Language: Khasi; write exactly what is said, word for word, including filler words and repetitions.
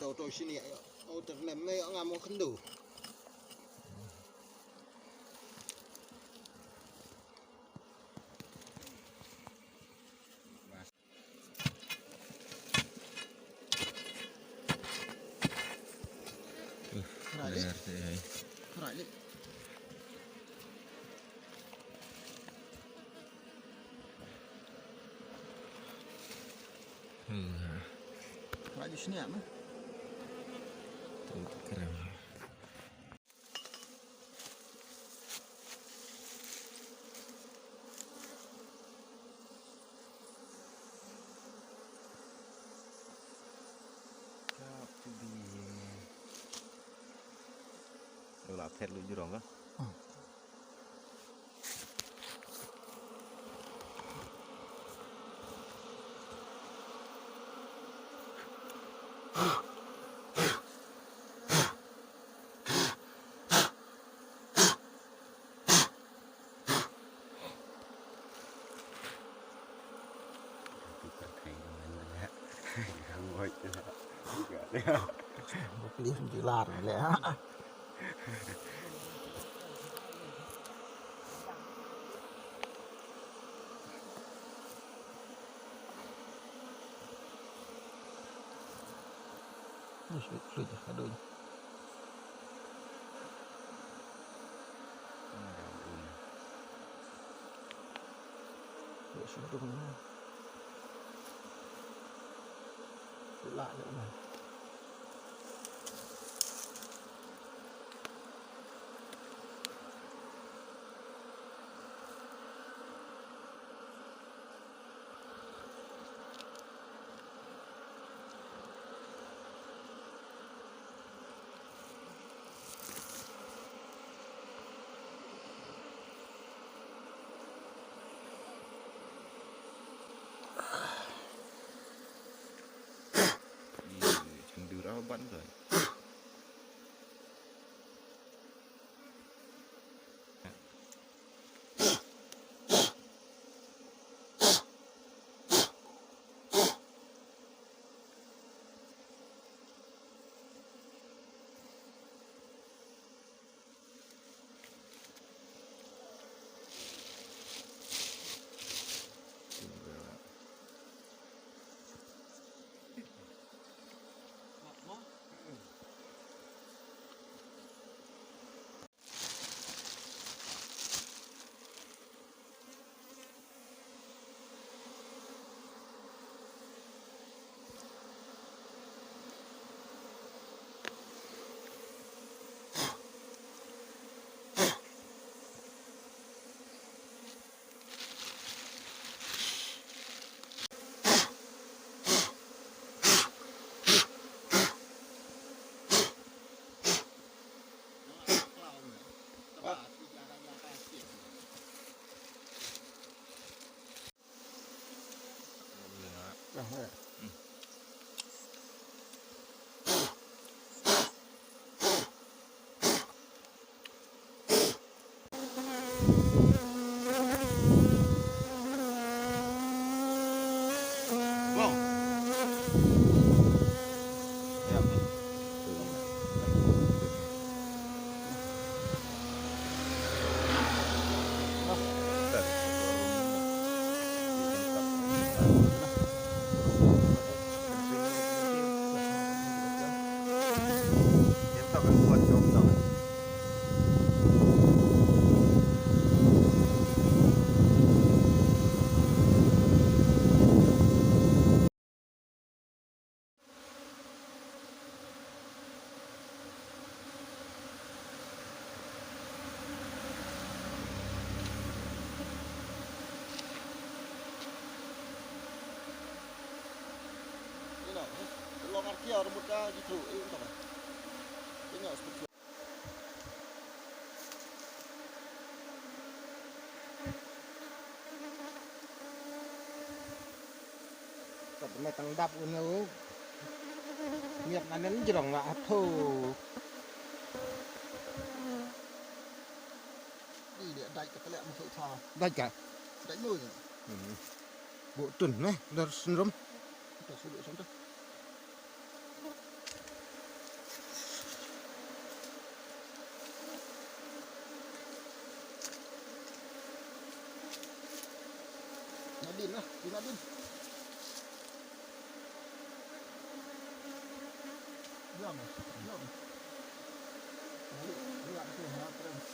Auto sini, auto nem ne ngam khyndu. Right. Right. Hmm. Right, you snap, man. Tuh, keren. Kap tu bi. Ula phet lu jurong ka? Hmm. Bukli jilar le. Ni shu shu je ka dun. Ih, chandur aw ban kai. Kat me tang dap un u. Miat na nen jrong la atho. Di dia dai ka telek mu sa. Dai ka. Dai mu. Hmm. Bu tun ne, dar sendrum. Kita sudut sana. Lah, tinggal din. Diam, diam. Diam tu, ha, terus.